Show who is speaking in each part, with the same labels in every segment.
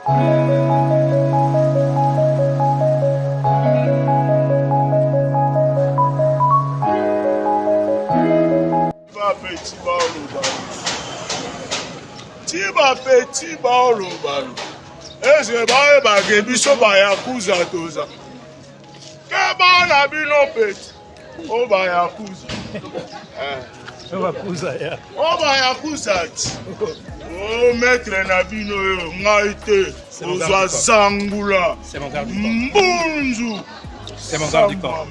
Speaker 1: Ba petit baoloba ti ba petit baoloba eske bayebake biso bayakuza toza keba na bino petit o bayakuza o bayakuza ti o maître na bino yo ngai te ozwa zangula mbunzu
Speaker 2: C'est mon garde du corps.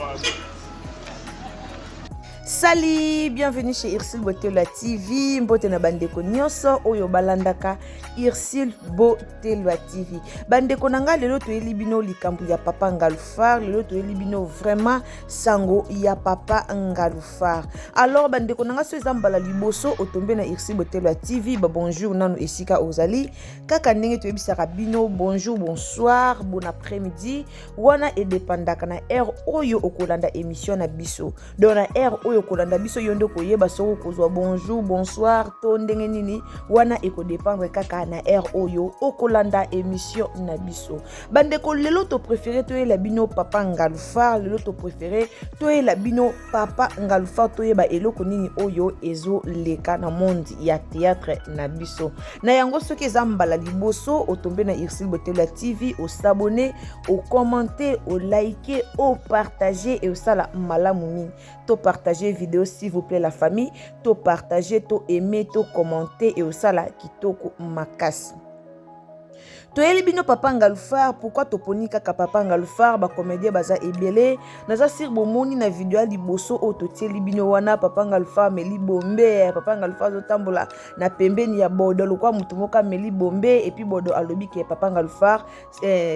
Speaker 3: Salut, bienvenue chez Ursule Botelwa TV. Mbote na bandeko nyonso oyo balandaka Ursule Botelwa TV. Bandeko na nga lelo toyeli bino likambo ya papa Ngalufar, lelo toyeli bino vraiment sango ya papa Ngalufar. Alors bandeko na nga so eza mbala liboso otombe na Ursule Botelwa TV, ba bonjour nanu esika ozali. Kaka ndenge toyebisaka bino bonjour, bonsoir, bon après-midi. Wana edepandaka na heure oyo okolanda émission na biso. Donc na heure oyo okolanda biso yo nde okoyeba soki okozwa bonjour, bonsoir to ndenge nini, wana ekodépendre kaka na heure oyo okolanda émission na biso. Bandeko, lelo to préféré toyela bino papa Ngalufar, lelo to préféré toyela bino papa Ngalufar, toyeba eloko nini oyo ezoleka na monde ya théâtre na biso. Na yango soki eza mbala liboso otombe na Ursule Botelwa TV, osabonner, ocommenter, oliker, opartager et osala malamu mingi. To partager vidéo s'il vous plaît la famille, to partager, to aimer, to commenter et osala kitoko makasi. Toyeli bino papa Ngalufar. Pourquoi toponi kaka papa Ngalufar? Bacomédien baza ebele, naza sir bomoni na video ya liboso oyo totieli bino wana, papa Ngalufar ameli bombe. Papa Ngalufar azotambola na pembeni ya Bodo lokwa motu moko ameli bombe, et puis Bodo alobi ke papa Ngalufar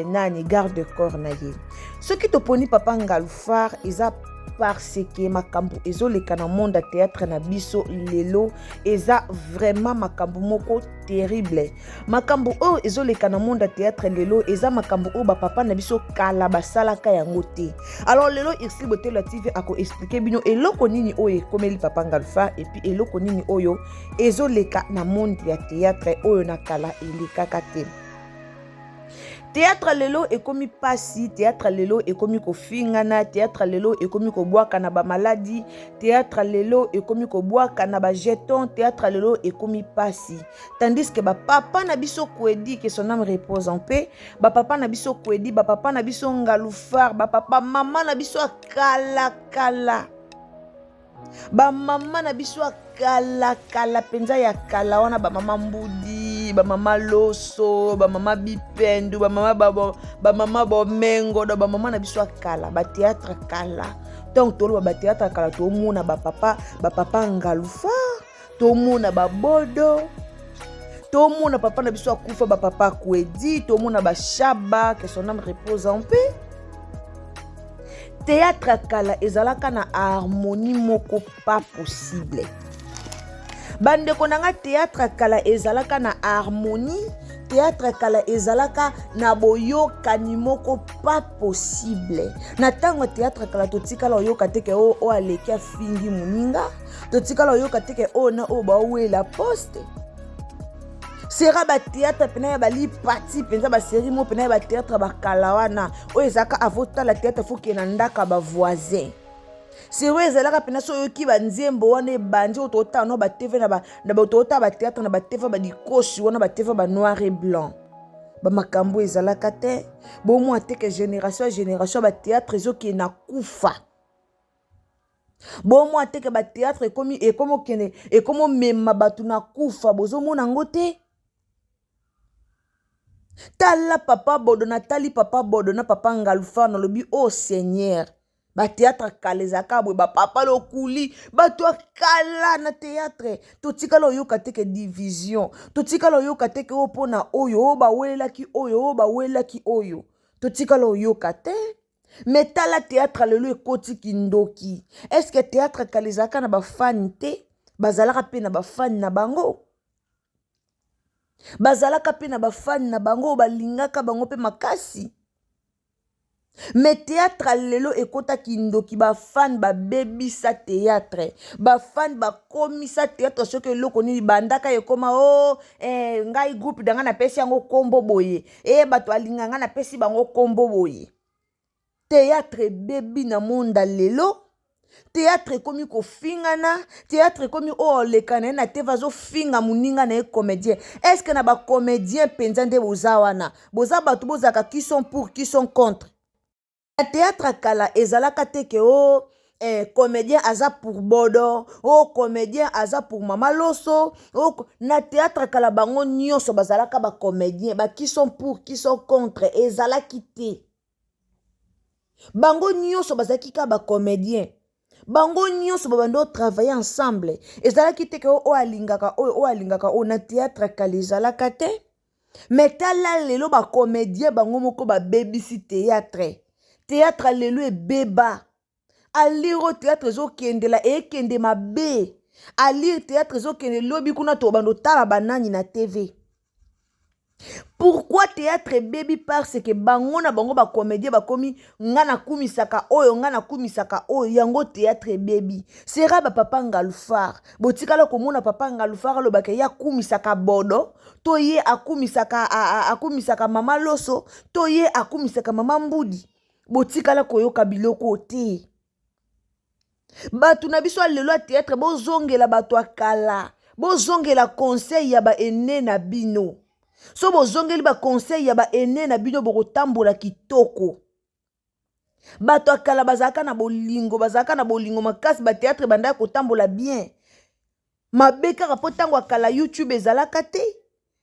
Speaker 3: nani garde corps na ye. Soki toponi papa Ngalufar eza parce que makambo ezoleka na monde ya théâtre na biso lelo eza vraiment makambo moko terrible. Makambo oyo ezoleka na monde ya théâtre lelo eza makambo oyo bapapa na biso kala basalaka yango te. Alors lelo Ursule Botelwa TV akoexpliquer bino eloko nini oyo ekomeli papa Ngalufar, et puis eloko nini oyo ezoleka na monde ya théâtre oyo na kala elekaka te. Théâtre lelo ekomi pasi, théâtre lelo ekomi kofingana, théâtre lelo ekomi kobwaka na bamaladi, théâtre lelo ekomi kobwaka na bajeton, théâtre lelo ekomi pasi. Tandis que bapapa na biso Kwedi, que son âme repose en paix, bapapa na biso Kwedi, bapapa na biso Ngalufar, bapapa mama na biso ya kala kala, bamama na biso ya kala kala mpenza ya kala wana, bamama Mbudi, bamama Loso, bamama Bipendu, bamama Bomengo, do bamama na biso ya kala, batéâtre kala. Donc toloba batéâtre kala, tomona bapapa Ngalufar, tomona babodo, tomona papa na biso akufa, bapapa Kwedi, tomona bashaba, que son âme repose en paix. Théâtre kala ezalaka na harmonie moko pas possible. Bandeko na nga, théâtre kala ezalaka na harmonie, théâtre kala ezalaka na boyokani moko pas possible. Na ntango ya théâtre kala, totikala oyoka te ke oyo aleki afingi moninga, totikala oyoka te ke oyo na oyo baowela poste. Sera batéâtre mpena ya balipati mpenza, basérie mo mpena ya batéâtre bakala wana oyo ezalaka avotala théâtre fokende na ndako bavoisin. Sero ezalaka mpena so oyoki banzembo wana ebandi oyo totala no batv na totala batéâtre na batv badikosi wana, batv ba noir et blanc, bamakambo ezalaka te. Bomwa te ke génération ya génération batéâtre ezokende na kufa. Bomwa te ke batéâtre ekomi okende, ekomi omema bato na kufa. Bozomona yango te. Tala papa Bodo, natali papa Bodo na papa Ngalufar, nalobi: o oh, Seigneur, batéâtre kala ezalaka boye. Bapapa lokuli, bato ya kala na théâtre, totikala oyoka te ke division, totikala oyoka te ke oyo mpona oyo, oyo bawelelaki oyo, oyo bawelelaki oyo, totikala oyoka te. Me tala théâtre lelo ekoti kindoki. Est-ce théâtre kala ezalaka na bafani te? Bazalaka mpe na bafani na bango, bazalaka mpe na bafani na bango oyo balingaka bango mpe makasi. Mais théâtre lelo ekota kindoki, bafan babebisa théâtre, bafan bakomisa théâtre soki eloko nini. Bandaka ekoma o oh, eh, ngai groupe danga napesi yango kombo boye, e bato alinga ngai napesi bango kombo boye. Théâtre ebebi na monda lelo. Théâtre ekomi kofingana, théâtre ekomi oyo oleka na ye na tv azofinga moninga na ye comédien. Est ce que na bacomédien mpenza nde boza wana? Boza bato bozalaka qui sont pour, qui sont contre. Na théâtre kala ezalaka te ke o oh, comédien aza pour Bodo, o oh, comédien aza pour Mama Loso. Oh, na théâtre kala bango nyonso bazalaka bacomédien. Ba qui sont pour, qui sont contre ezalaki te. Bango nyonso bazalaki kaka bacomédien, bango nyonso babandi otravaille ensemble. Ezalaki te ke oyo alingaka oyo, oyo alingaka oyo. Na théâtre kala ezalaka te. Mais tala lelo, bacomédien bango moko babebisi théâtre. Théâtre lelo ebeba. Aliro théâtre ezokendela, ekende mabe. Alire théâtre ezokende lobi kuna, tobanda otala banani na TV. Pourquoi théâtre ebebi? Parce que bango na bango bacomédien bakomi nga nakumisaka oyo, nga nakumisaka oyo. Yango théâtre ebebi. Sera bapapa Ngalufar, botikala komona papa Ngalufar alobaka ye akumisaka Bodo, to ye akumisaka Mama Loso, to ye akumisaka Mama Mbudi? Botikala koyoka biloko te. Bato na biso ya lelo ya théâtre, bozongela bato ya kala, bozongela conseil ya baene na bino. So bozongeli baconseil ya baene na bino, bokotambola kitoko. Bato ya kala bazalaka na bolingo, bazalaka na bolingo makasi. Batéâtre bandaka kotambola bien. Mabe kaka mpo ntango ya kala YouTube ezalaka te.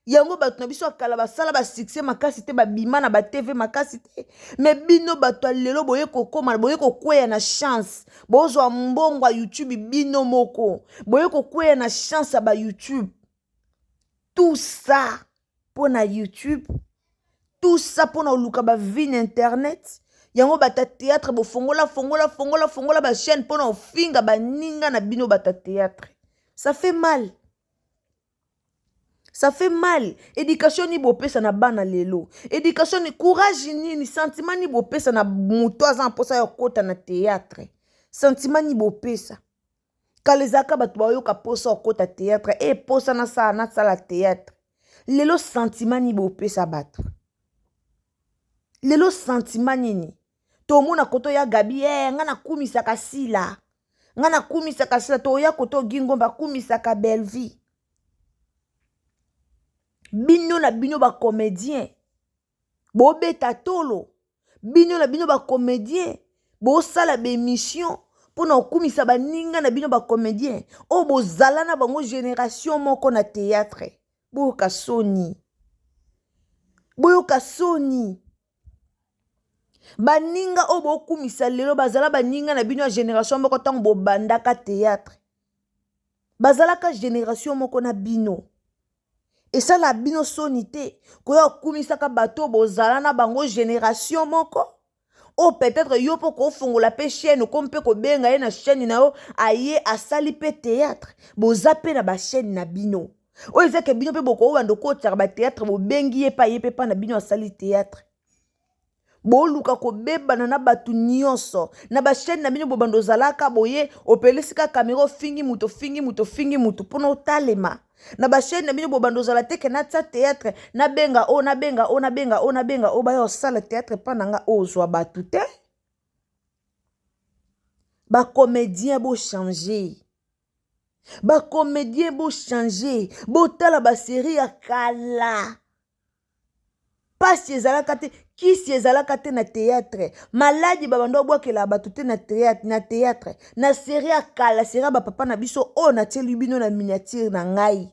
Speaker 3: Yango bato na biso ya kala basala basuccès makasi te, babima na batv makasi te. Mais bino bato ya lelo boye kokóma, boye kokweya na chance, bozwa mbongo ya YouTube. Bino moko boye kokweya na chance ya bayoutube. Tout ça mpo na YouTube, tout ça mpo na koluka bavues na internet. Yango bato ya théâtre bofongola, fongola, fongola, fongola bachaîne mpo na kofinga baninga na bino. Bato ya théâtre, ça fait mal, ça fait mal. Éducation nini bopesa na bana lelo? Éducation ni, courage nini, sentiment nini bopesa na moto aza na mposa ya kokota na théâtre? Sentiment nini bopesa? Kala ezalaka bato bayoka mposa kokota théâtre, e mposa nasala théâtre. Lelo sentiment nini bopesa bato lelo? Sentiment nini? Tomona koto ya Gabi, e nga nakumisaka Sila, nga nakumisaka Sila. Toya koto Gingomba akumisaka Bellevie. Bino na bino bacomédien bobeta tolo, bino na bino bacomédien bosala baémission mpona kokumisa baninga na bino bacomédien oyo bozala na bango génération moko na théâtre. Boyoka soni, boyoka soni. Baninga oyo bokumisa lelo bazala baninga na bino ya génération moko. Ntango bobandaka théâtre, bazalaka génération moko na bino. Esala bino soni te koya kokumisaka bato bozala na bango génération moko, oyo peut-être yo mpo kofungola mpe chaîne, okomi mpe kobenga ye na chaîne na yo, aye asali mpe théâtre? Boza mpe na bachaîne na bino oyo ezake bino mpe bokobanda okotiaka bathéâtre, bobengi ye mpe aye mpe mpa na bino asali théâtre. Boluka kobebana na bato nyonso na bachaîne na bino. Bobanda ozalaka boye, opelisi kaka kamera, ofingi moto, ofingi moto, ofingi moto mpona otalema na bachaîne na bino. Bobanda ozala te ke natia théâtre, nabenga oyo, nabenga oyo, nabenga oyo, nabenga oyo, baya osala théâtre mpa na nga. Oyo ozwa bato te. Bacomédien bochange, bacomédien bochange. Botala basérie ya kala, pasi ezalaka te, kisi ezalaka te na théâtre, maladi babanda obwakela bato te na théâtre. Na théâtre, na série ya kala, série ya bapapa na biso oyo natieli bino na miniature na ngai,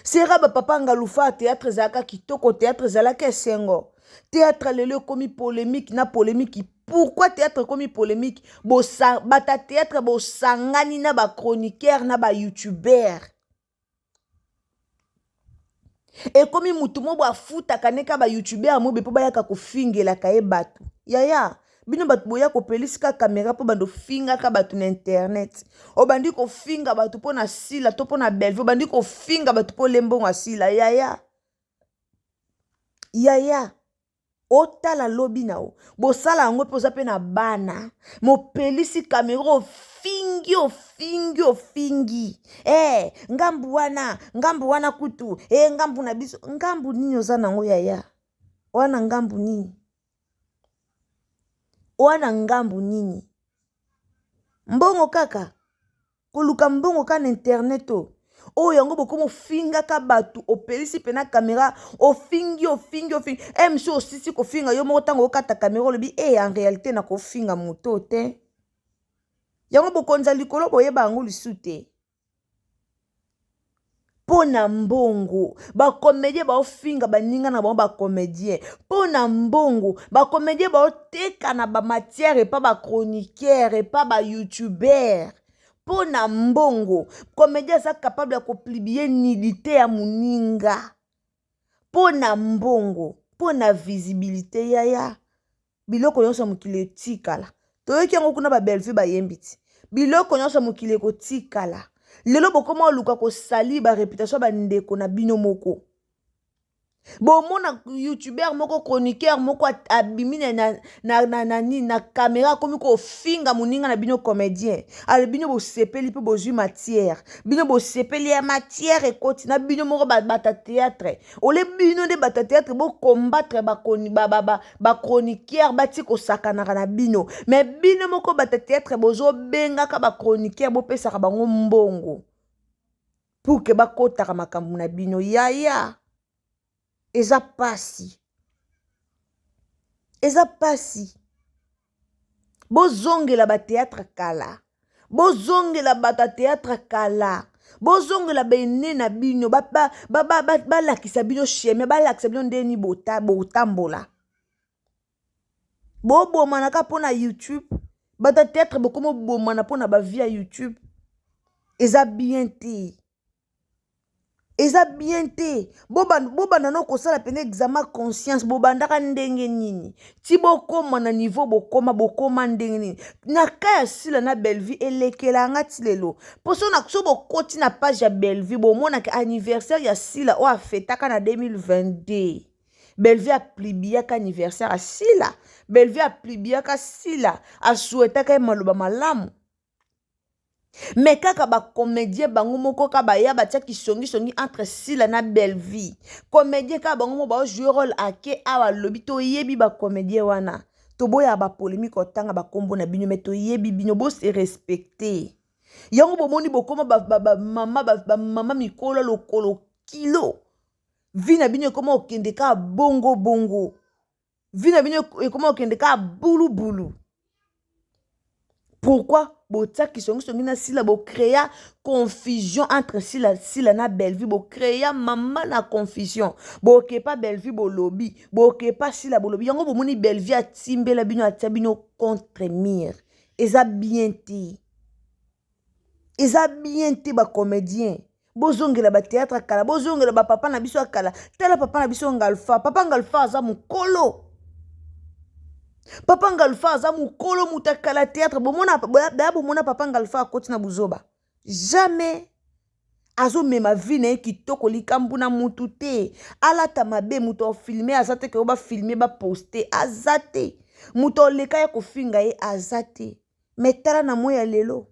Speaker 3: série ya bapapa Ngalufa, théâtre ezalaka kitoko, théâtre ezalaka esengo. Théâtre lelo ekomi polémique na polémique. Pourquoi théâtre ekomi polémique? Bata théâtre bosangani na bachroniqueur na bayoutubeur. Ekomi mutu moko afutaka neka bayoutubeur mobe mpo bayaka kofingelaka ye bato. Yaya, bino bato boya kopelisika kamera mpo bando ofingaka bato na internet. Obandi kofinga bato mpo na Sila to mpo na Bellevue, obandi kofinga bato mpo lembongo asila. Yaya, yaya. Otala lobi na yo, bosala yango mpe oza mpe na bana. Mopelisi kamera, ofingi, ofingi, ofingi. Eh, ngambu wana, ngambu wana kutu, eh, ngambu na biso. Ngambu nini oza nango yaya? Wana ngambu nini? Wana ngambu nini? Mbongo kaka? Koluka mbongo kaka na internet oyo. Oyo yango bokomi ofingaka bato, opelisi mpena kamera, ofingi, ofingi, ofingi. Eh, monsieur, osisi kofinga yo moko ntango okata kamera olobi, eh, en réalité nakofinga moto te. Yango bokonzi ya likolo boyeba yango lisu te. Mpo na mbongo bacomédien baofinga baninga na bango bacomédien. Mpo na mbongo bacomédien baoteka na bamatière epa bachroniqueur, epa bayoutubeur. Mpo na mbongo comédien aza capable ya kopublier nudité ya moninga. Mpo na mbongo, mpo na visibilité. Yaya, biloko nyonso ya mokili etikala. Toyoki yango kuna, babelvi bayembi ti biloko nyonso ya mokili ekotikala. Lelo bokoma oluka kosali baréputation ya bandeko na bino moko. Bomona youtubeur moko, chroniqueur moko abimi na caméra, akomi kofinga moninga na bino comédien. Ale bino bosepeli mpe bozwi matière, bino bosepeli ya matière ekoti na bino moko bata théâtre. Ole bino nde bato ya théâtre bocombattre bachroniqueur, bati kosakanaka na bino. Mais bino moko bato ya théâtre bozobengaka bachroniqueur, bopesaka bango mbongo pour que bakotaka makambo na bino. Yaya, eza pasi, eza pasi. Bozongela bathéâtre kala, bozongela bato ya théâtre kala, bozongela bene na bino, balakisa bino chemin, balakisa bino ndeni botambola. Bobomanaka mpona YouTube. Bato ya théâtre bokoma obomana mpona bavie ya YouTube. Eza bien te, eza bien te. Bobanda no kosala pene examen conscience. Bobandaka ndenge nini ti bokóma na niveau bokóma? Bokóma ndenge nini? Na ka ya Sila na Bellevue elekelanga ti lelo. Mpo so bokoti na page ya Bellevue, bomonaka anniversaire ya Sila oyo afetaka na 2022. Bellevue apubliaka anniversaire ya Sila, Bellevue apubliaka Sila, asouhaitaka ye maloba malamu. Mais kaka bacomédien bango moko ka baya batiaki songisongi entre Sila na Bellevue. Comédien kaka bango moko baojouer rôle. Ake awa alobi, toyebi bacomédien wana, toboyaka bapolémique, otanga bakombo na bino, mais toyebi bino. Bose respecter. Yango bomoni bokóma bamama, bamama mikolo, lokolo kilo. Vie na bino ekóma kokende kaka bongo bongo, vie na bino ekóma kokende kaka bulubulu. Pourquoi botiaki songisongi na Sila? Bocréa confusion entre Sila na Bellevue, bocréa mama na confusion. Bokepa Bellevue bolobi, bokepa Sila bolobi. Yango bomoni Bellevue atimbela bino, atia bino contre mur. Eza bien te, eza bien te. Bacomédien, bozongela bathéâtre ya kala, bozongela bapapa na biso ya kala. Tala papa na biso Ngalfa. Papa Ngalfa aza mokolo, papa Ngalfa aza mokolo, moto akala théâtre. Bomona daya, bomona papa Ngalfa akoti na buzoba? Jamais. Azomema vie na ye kitoko, likambo na mutu te. Alata mabe, moto afilmer aza te, ke bafilmer baposter aza te, moto oleka ya kofinga ye aza te. Mais tala na moi ya lelo,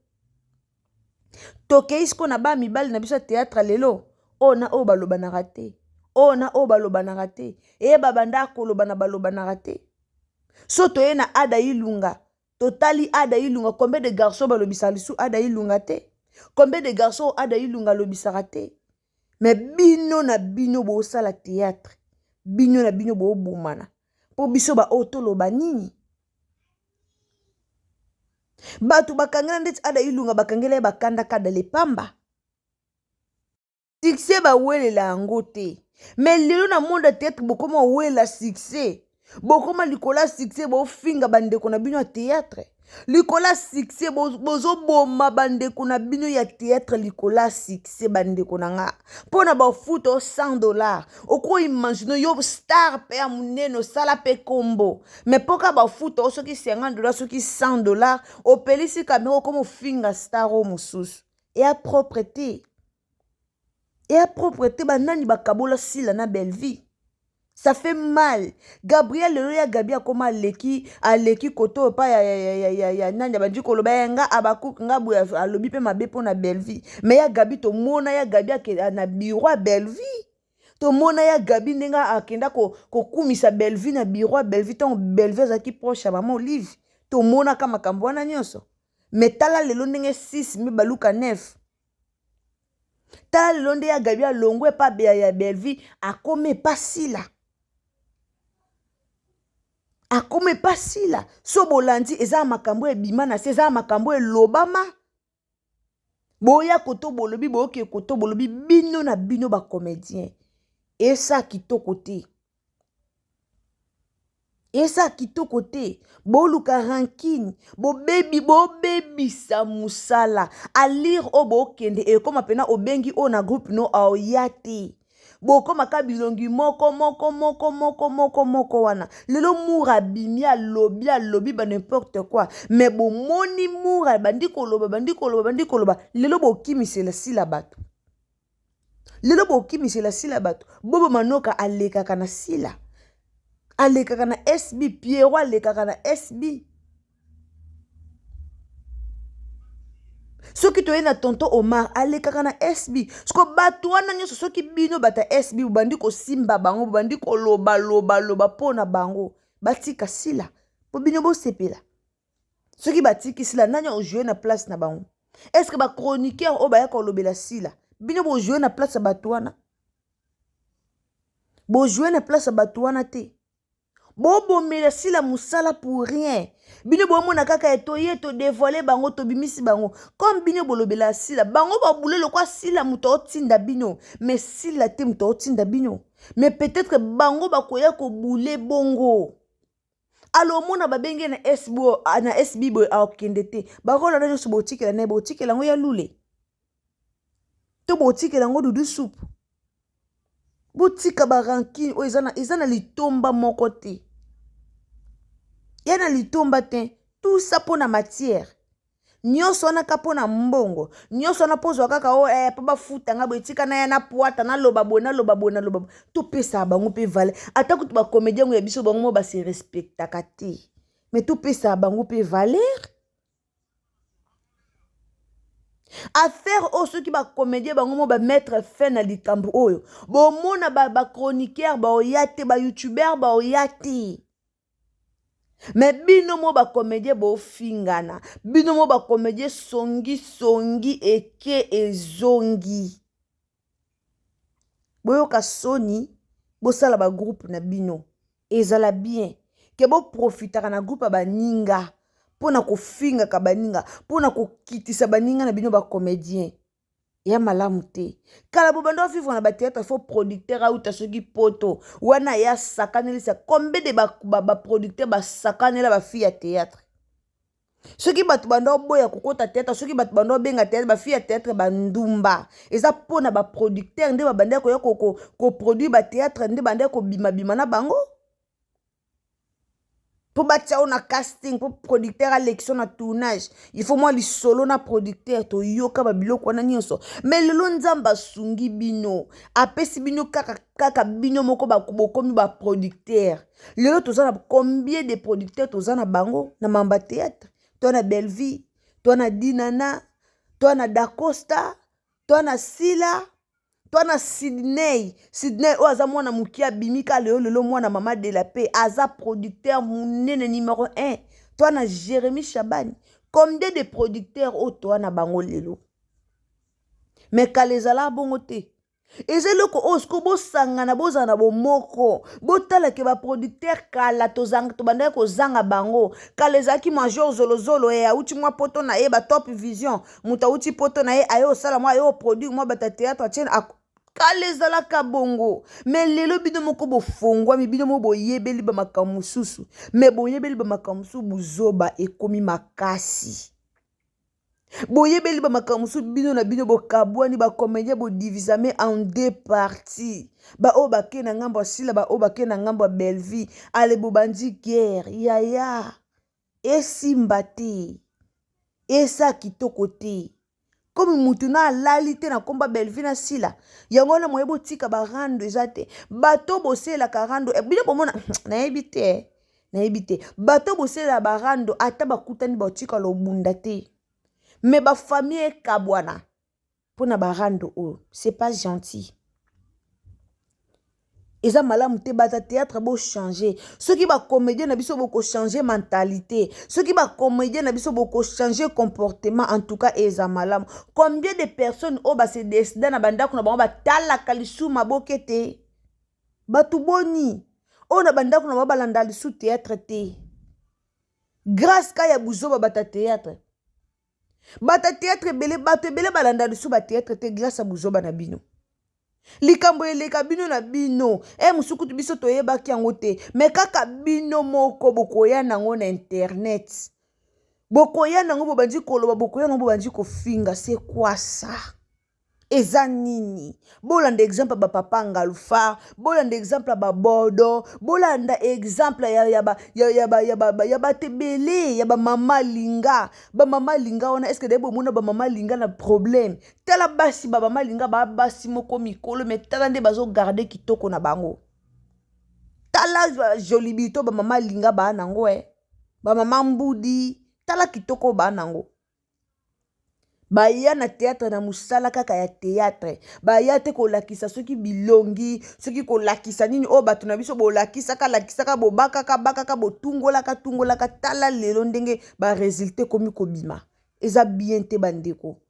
Speaker 3: tokei sikoyo na baa mibali na biso ya théâtre lelo oyo na oyo balobanaka te, oyo na oyo balobanaka te, eyeba banda koloba na balobanaka te. So toye na Ada Ilunga, totali Ada Ilunga, combien de garçon balobisaka lisu Ada Ilunga te? Combien de garçon Ada Ilunga alobisaka te? Mais bino na bino bosala théâtre, bino na bino bobomana. Mpo biso baoyo toloba nini? Bato bakangela ndeti Ada Ilunga, bakangela ye bakanda kada lepamba. Succès bawelela yango te. Mais lelo na monde ya théâtre bokoma owela succès, bokoma likolo ya succès bofinga bandeko na bino ya théâtre. Likolo ya succès bozoboma bandeko na bino ya théâtre. Likolo ya succès, bandeko na nga, mpo na bafuta o 100 $, okoimaginer yo star mpe ya monene, osala mpe kombo, mais mpo ka bafuta o soki 50 $, soki 100 $, opelisi kamera, okoma ofinga star oyo mosusu. Eya propre te, eya propre te. Banani bakabola Sila na Bellevue? Ça fait mal. Gabriel lelo ya Gabi akoma aleki aleki koto epa ya, ya, ya, ya, ya, ya nani abandi koloba ya nga Habakuk nga boye alobi mpe mabe mpo na Bellevue. Mais ya Gabi tomona ya Gabi ake, na bureau ya Bellevue. Tomona ya Gabi ndenge akenda kokumisa ko Bellevue na bureau ya Bellevue ntango Bellevue azalaki proche ya mama Olive. Tomonaka makambo wana nyonso. Mais tala lelo ndenge 6 mi baluka 9. Tala lelo nde ya Gabi alongwe epa ya Bellevue akomi epa Sila. Akomi epa Sila. So bolandi eza makambo ebima na se, eza makambo elobama. Boya koto bolobi, boyoke koto bolobi, bino na bino ba comédien. Esa kitoko te. Eza kitoko te. Boluka rancune, bobebi bobebisa musala. Alire oyo bokende ekoma pena obengi oyo na groupe no aoya te. Bokoma ka bilongi moko moko moko moko moko moko wana. Lelo Mura abimi alobi alobi ba n'importe quoi. Mais bomoni Mura bandi koloba bandi koloba bandi koloba lelo bokimisela sila bato. Lelo bokimisela sila bato. Bobo Manoka alekaka na sila. Alekaka na SB. Pierrot alekaka na SB. Soki toye na tonton Omar alekaka na SB. Siko bato wana nyonso soki bino bata SB bobandi kosimba bango, bobandi koloba loba loba mpo na bango, batika sila mpo bino bosepela. Soki batiki sila, nani ajoue na place na bango? Est-ce que ba chroniqueur oyo bayaka kolobela sila, bino bojoue na place ya bato wana? Bojoue na place ya bato wana te. Bobomela sila musala pour rien. Bino bomona kaka etoye to dévoiler bango to bimisi bango. Comme bino bolobela sila, bango ba boule lokwa sila moto otinda bino, mais sila te moto otinda bino. Mais peut-être bango bakoya ko boule bongo. Alo omona babenge na SB na SB boye akende te. Bakola na nyonso botikela na botikela yango ya lule. To botikela yango dudu soupe. Botika ba rancune oyo eza na, eza na litomba moko te. Ya na litomba te. Tout ça mpo na matière. Nyonso wana ka mpo na mbongo. Nyonso wana mpo ozwa kaka oyo eh, mpo bafuta nga boye tika naya na pwata naloba boye naloba boye naloba boye. Topesaka bango mpe valeur. Ata kutu ba comédien yango ya biso bango mo ba se respectaka te. Mais topesaka bango mpe valeur. Affaire oyo soki ba comédien bango mo ba mettre fin na likambo oyo, bomona ba, ba chroniqueur baoya te, ba youtubeur baoya te. Mais bino mo ba comédien bofingana, bino mo ba comédien songi songi eke ezongi. Boyoka soni, bosala ba groupe na bino. Ezala bien ke boprofitaka na groupe ya baninga mpona kofingaka baninga, mpona kokitisa baninga na bino ba comédien. Ya malamu te. Kala bobanda vivre na ba théâtre, faut producteur auta soki poto wana ya sakanelisa combien de ba, ba, ba producteur basakanela ba fille ya théâtre. Soki bato banda oboya kokota théâtre, soki bato banda obenga théâtre, ba fille ya théâtre ba ndumba. Eza pona ba producteur nde babanda koya ko, ko, ko produire ba théâtre nde banda kobima bima na bango. Po batia yo na casting, po producteur alekisa na tournage. Il faut mwa lisolo na producteur toyoka ba biloko wana nyonso. Mais lelo Nzambe asungi bino, apesi bino kaka kaka bino moko ba bokomi ba producteur. Lelo toza na combien de producteurs toza na bango na mamba théâtre? Toi na Bellevue, toi na Dinana, toi na Dacosta, toi na Sila, toi na Sydney. Sydney oyo aza mwana moke abimi ka lelo lelo mwana mama de la paix aza producteur munene numéro 1. Toi na Jérémy Chabani. Combien de producteurs oyo toi na bango lelo? Mais kala ezala bongo te. Eza eloko oyo sikoyo bosangana, bozala na bomoko, botala ke ba producteur kala tobandaki kozanga bango. Kala ezalaki major zolozolo ye awuti mwa poto na ye ba top vision, moto awuti poto na ye aye osala mwa aye oproduire mwa bata théâtre atie kala ezalaka bongo. Mais lelo bino moko bofongwami, bino moko boyebeli ba makambo mosusu, mais boyebeli ba makambo mosusu, buzoba ekomi makasi. Boyebeli ba makambo mosusu bino na bino bokabwani, ba comédien bodivisame en deux parties, ba oyo bake na ngambo ya Sila, ba oyo bake na ngambo ya Bellevue. Ale bobandi guerre yaya, esimba te, esa kitoko te. Comme mutu na alali te na komba Bellevue na Sila. Yango wana moye botika ba rando eza te. Bato boselaka rando eh, bino bomona nayebi te. Eh. Nayebi te. Bato boselela ba rando ata bakutani batika lobunda te. Mais ba famille ekabwana pona ba rando oyo. C'est pas gentil. Eza malamu te baza théâtre bo changer soki ba comédien na biso boko changer mentalité soki ba comédien na biso boko changer comportement en tout cas eza malamu combien de personnes oyo ba se décida na bandako na bango batalaka lisu maboke te bato boni oyo na bandako na bango balanda lisu théâtre te grâce ka ya buzoba bata théâtre bata théâtre ebele bato ebele balanda lisu ba théâtre te grâce ya buzoba na bino. Likambo eleka bino na bino e mosusu kutu biso toyebaki yango te me kaka bino moko bokoya nango na internet bokoya nango bobandi koloba bokoya nango bobandi kofinga se quoi ça eza nini bolanda exemple ya bapapa ngalufar bolanda exemple ya babodo bolanda exemple ya, ya, ya, ya, ya, ya, ya bato ebele ya bamama linga bamama linga wana estce daye bomona bamama linga na problème Tala basi ba mama linga ba basi moko mikolo mais tala nde bazo garder kitoko na bango. Tala jolibito ba mama linga ba nango eh. Ba mama mbudi tala kitoko ba nango. Baya na théâtre na musala kaka ya théâtre. Baya te kolakisa soki bilongi, soki kolakisa nini oyo bato na biso bolakisaka lakisaka bobakaka bakaka botungolaka tungolaka tala lelo ndenge ba résultat ekomi kobima. Eza bien te bandeko.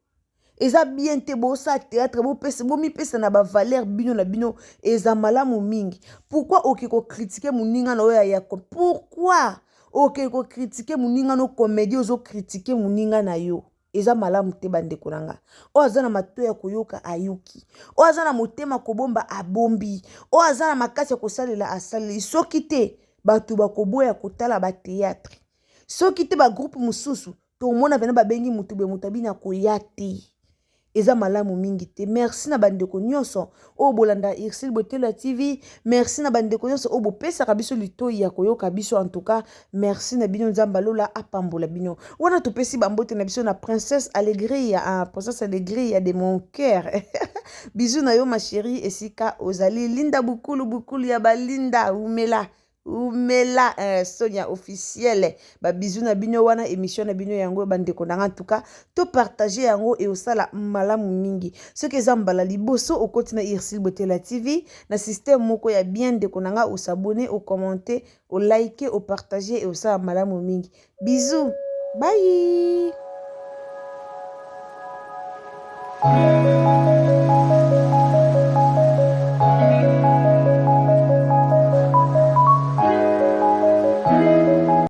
Speaker 3: Eza bien te bosala théâtre bopesa bomipesa na ba valeur bino na bino eza malamu mingi. Pourquoi oke ko critiquer moninga na oyo ya pourquoi oke ko critiquer moninga no comédie ozo critiquer moninga na yo eza malamu te bandeko na nga. Oyo aza na matoyi ya koyoka ayoki, oyo aza na motema kobomba abombi, oyo aza na makasi ya kosalela asaleli. Soki te bato bakoboya kotala ba théâtre, soki te ba groupe mosusu tomona pena babengi motu boye moto abini akoya te eza malamu mingi te merci na bandeko nyonso oyo bolanda Ursule Botelo ya TV merci na bandeko nyonso oyo bopesaka biso litoi ya koyoka biso en tout cas merci na bino Nzambe alola apambola bino wana topesi bambote na biso na Princesse Alegria ah, Princesse Alegria de mon cœur bisous na yo ma chérie esika ozali Linda Bukulu Bukulu ya balinda umela Wumela eh, Sonia officiel ba bisous na bino wana emission na bino yango ba ndeko na nga en tout cas to partager yango et osala malamu mingi soki eza mbala liboso okoti na Ursule Botela TV na système moko ya bien ndeko na nga o s'abonner o commenter o liker o partager et osala malamu mingi bisous bye.